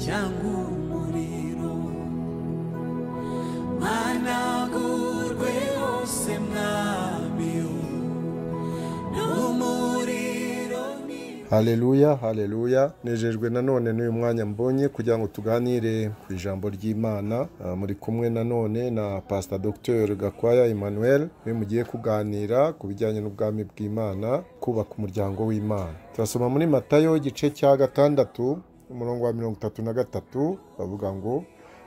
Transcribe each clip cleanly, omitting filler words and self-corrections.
cyangwa umuriro managurwe hose mwami n'umuriro. Haleluya, haleluya. Nejejwe nanone n'uyu mwanya mbonye kugira ngo tuganire ku ijambo ry'Imana. Muri kumwe nanone na Pastor Dr Gakwaya Emmanuel, we mugiye kuganira ku bijyanye n'ubwami bw'Imana, kubaka umuryango w'Imana. Turasoma muri Matayo igice cya 6 umurongo wa 33, bavuga ngo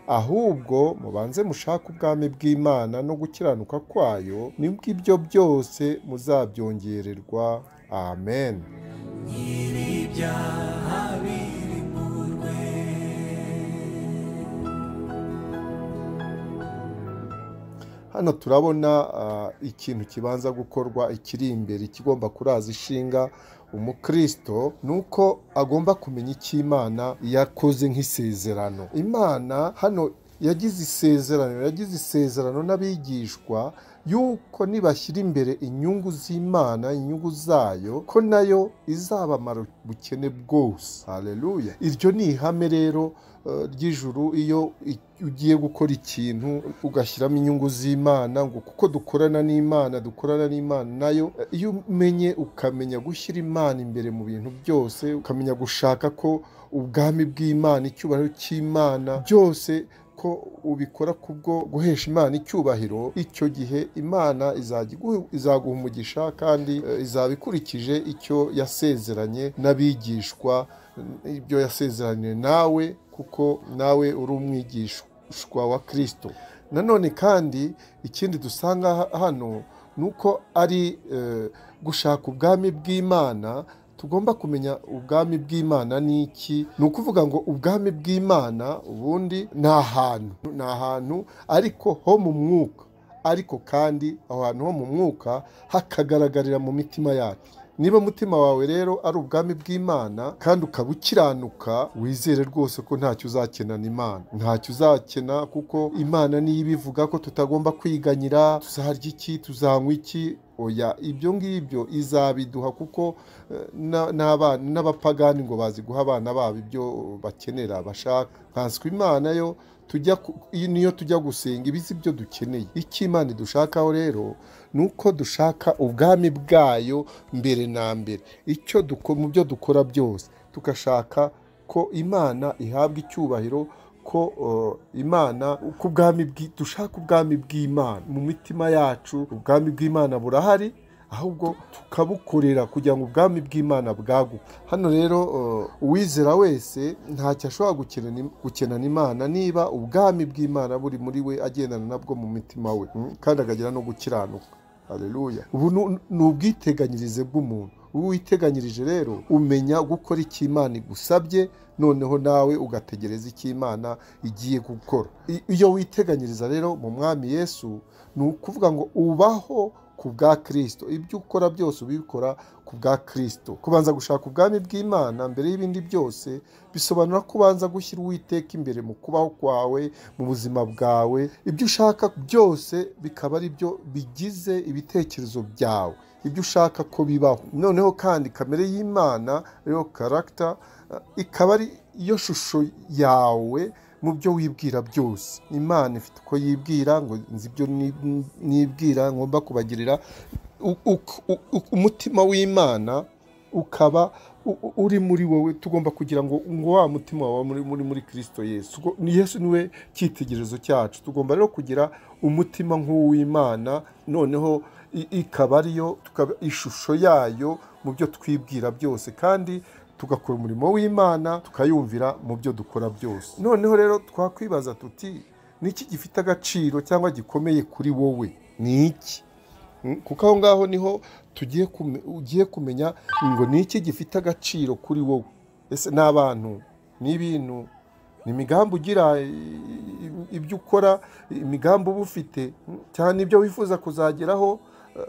ahubwo mubanze mushaka ubwami bw'Imana no gukiranuka kwayo, nibwo ibyo byose muzabyongererwa. Amen. Hano turabona ikintu kibanza gukorwa, ikiri imbere, ikigomba kuraza ishinga umukristo, nuko agomba kumenya icyo Imana yakoze nk'isezerano. Imana hano yagize isezerano n'abigishwa yuko nibashyira imbere inyungu z'Imana, inyungu zayo, ko nayo izabamara ubukene bwose. Haleluya. Iryo ni ihame rero ry'ijuru. Iyo ugiye gukora ikintu ugashyiramo inyungu z'Imana, ngo kuko dukorana n'Imana, dukorana n'Imana nayo, iyo umenye ukamenya gushyira Imana imbere mu bintu byose, ukamenya gushaka ko ubwami bw'Imana, icyubahiro cy'Imana byose ko ubikora kubwo guhesha Imana icyubahiro, icyo gihe Imana izaguha umugisha kandi izabikurikije icyo yasezeranye n'abigishwa, ibyo yasezeranye nawe, kuko nawe uri umwigishwa wa Kristo. Nanone kandi ikindi dusanga hano nuko ari gushaka ubwami bw'Imana. Tugomba kumenya ubwami bw'Imana ni iki. Ni ukuvuga ngo ubwami bw'Imana ubundi ni ahantu ariko ho mu mwuka, ariko kandi aho hantu ho mu mwuka hakagaragarira mu mitima yacu. Niba umutima wawe rero ari ubwami bw'Imana kandi ukaba ukiranuka, wizere rwose ko ntacyo uzakenana Imana, ntacyo uzakena, kuko Imana niyo ibivuga ko tutagomba kwiganyira, tuzarya iki, tuzanywa iki. Oya, ibyo ngibyo izabiduha, kuko n'abana n'abapagani ngo bazi guha abana babo ibyo bakenera bashaka. Nkanswe Imana yo tujya niyo tujya gusenga ibizi ibyo dukeneye. Icyo Imana idushakaho rero nuko dushaka ubwami bwayo mbere na mbere. Icyo mu byo dukora byose tugashaka ko Imana ihabwa icyubahiro, ko Imana, ku bwami dushaka ubwami bw'Imana mu mitima yacu. Ubwami bw'Imana burahari, ahubwo tukabukorera kugira ngo ubwami bw'Imana bwaguke. Hano rero uwizera wese ntacyo ashobora gukenana Imana niba ubwami bw'Imana buri muri we, agendana nabwo mu mitima we, kandi akagira no gukiranuka. Haleluya. Ubu ni ubwiteganyirize bw'umuntu. Ubu witeganyirije rero umenya gukora icyo Imana igusabye, noneho nawe ugategereza icyo Imana igiye gukora. Iyo witeganyiriza rero mu Mwami Yesu, ni ukuvuga ngo ubaho ku bwa Kristo. Ibyo ukora byose ubikora ku bwa Kristo. Kubanza gushaka ubwami bw'Imana mbere y'ibindi byose bisobanura kubanza gushyira Uwiteka imbere mu kubaho kwawe, mu buzima bwawe. Ibyo ushaka byose bikaba ari byo bigize ibitekerezo byawe, ibyo ushaka ko bibaho. Noneho kandi kamere y'Imana rero, character, ikaba ari yo shusho yawe mu byo wibwira byose. Imana ifite uko yibwira, ngo nzi ibyo nibwira ngomba kubagirira. Umutima w'Imana ukaba uri muri wowe. Tugomba kugira ngo wa mutima wawe muri Kristo Yesu. Yesu niwe cyitegererezo cyacu. Tugomba rero kugira umutima nk'uw'Imana, noneho ikaba ariyo tukaba ishusho yayo mu byo twibwira byose, kandi tugakora umurimo w'Imana tukayumvira mu byo dukora byose. Noneho rero twakwibaza tuti niki gifite agaciro cyangwa gikomeye kuri wowe? Ni iki? Kuko aho ngaho niho ugiye kumenya ngo niki gifite agaciro kuri wowe. Ese n'abantu, n'ibintu, ni imigambi ugira, ibyo ukora, imigambi uba ufite, cyane ibyo wifuza kuzageraho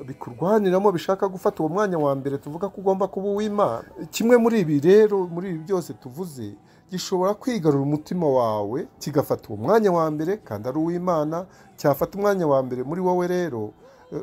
bikurwaniramo, bishaka gufata uwo mwanya wa mbere tuvuga ko ugomba kuba uw'Imana. Kimwe muri ibi rero, muri ibi byose tuvuze, gishobora kwigarura umutima wawe kigafata uwo mwanya wa mbere kandi ari uw'Imana. Cyafata umwanya wa mbere muri wowe rero,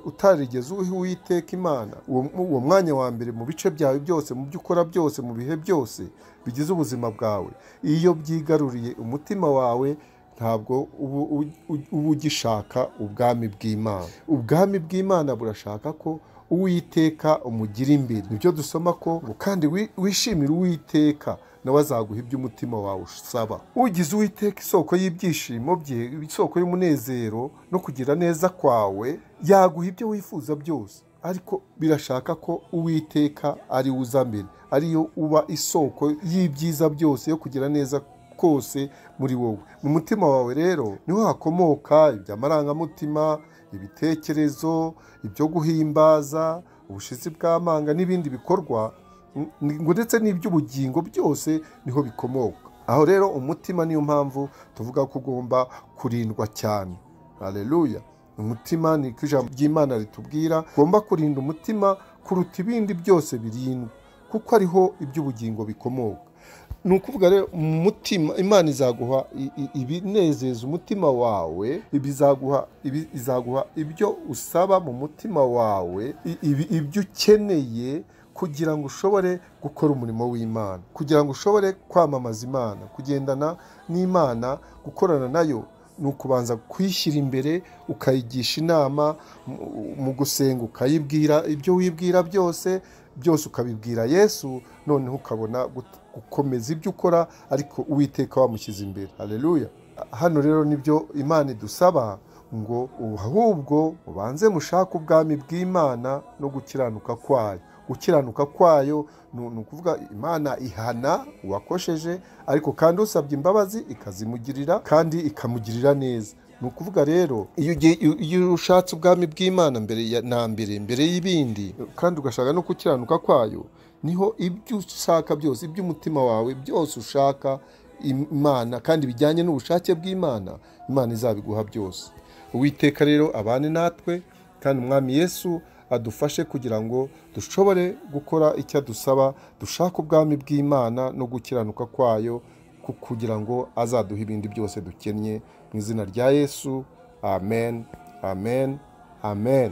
utarigeze uha Uwiteka Imana uwo mwanya wa mbere mu bice byawe byose, mu byo ukora byose, mu bihe byose bigize ubuzima bwawe, iyo byigaruriye umutima wawe ntabwo uba ugishaka ubwami bw'Imana. Ubwami bw'Imana burashaka ko Uwiteka umugira imbere. Nibyo dusoma ko kandi wishimira Uwiteka nawe azaguha ibyo umutima wawe usaba. Ugize Uwiteka isoko y'ibyishimo bye, isoko y'umunezero no kugira neza kwawe, yaguha ibyo wifuza byose. Ariko birashaka ko Uwiteka ari uza mbere, ariyo uba isoko y'ibyiza byose, yo kugira neza kose muri wowe. Mu mutima wawe rero niho hakomoka iby'amarangamutima, ibitekerezo, ibyo guhimbaza, ubushizi bw'amanga n'ibindi bikorwa, ngo ndetse n'iby'ubugingo byose niho bikomoka. Aho rero umutima niyo mpamvu tuvuga ko ugomba kurindwa cyane. Haleluya. Umutima ni ko ijambo ry'Imana ritubwira, ugomba kurinda umutima kuruta ibindi byose birindwa, kuko ariho iby'ubugingo bikomoka. Ni ukuvuga rero umutima, Imana izaguha ibinezeza umutima wawe, izaguha ibyo usaba mu mutima wawe, ibyo ukeneye kugira ngo ushobore gukora umurimo w'Imana, kugira ngo ushobore kwamamaza Imana, kugendana n'Imana, gukorana nayo. Ni ukubanza kwishyira imbere, ukayigisha inama mu gusenga, ukayibwira ibyo wibwira byose byose ukabibwira Yesu, noneho ukabona gukomeza ibyo ukora, ariko Uwiteka wamushyize imbere. Haleluya. Hano rero nibyo Imana idusaba, ngo ahubwo ubanze mushake ubwami bw'Imana no gukiranuka kwayo. Gukiranuka kwayo ni ukuvuga Imana ihana uwakosheje, ariko kandi usabye imbabazi ikazimugirira kandi ikamugirira neza. Ni ukuvuga rero iyo ushatse ubwami bw'Imana mbere na mbere y'ibindi, kandi ugashaka no gukiranuka kwayo, niho ibyo ushaka byose, iby'umutima wawe byose ushaka Imana kandi bijyanye n'ubushake bw'Imana, Imana izabiguha byose. Uwiteka rero abane natwe, kandi Umwami Yesu adufashe kugira ngo dushobore gukora icyo adusaba, dushake ubwami bw'Imana no gukiranuka kwayo, kugira ngo azaduhe ibindi byose dukennye. Mu izina rya Yesu, amen, amen, amen.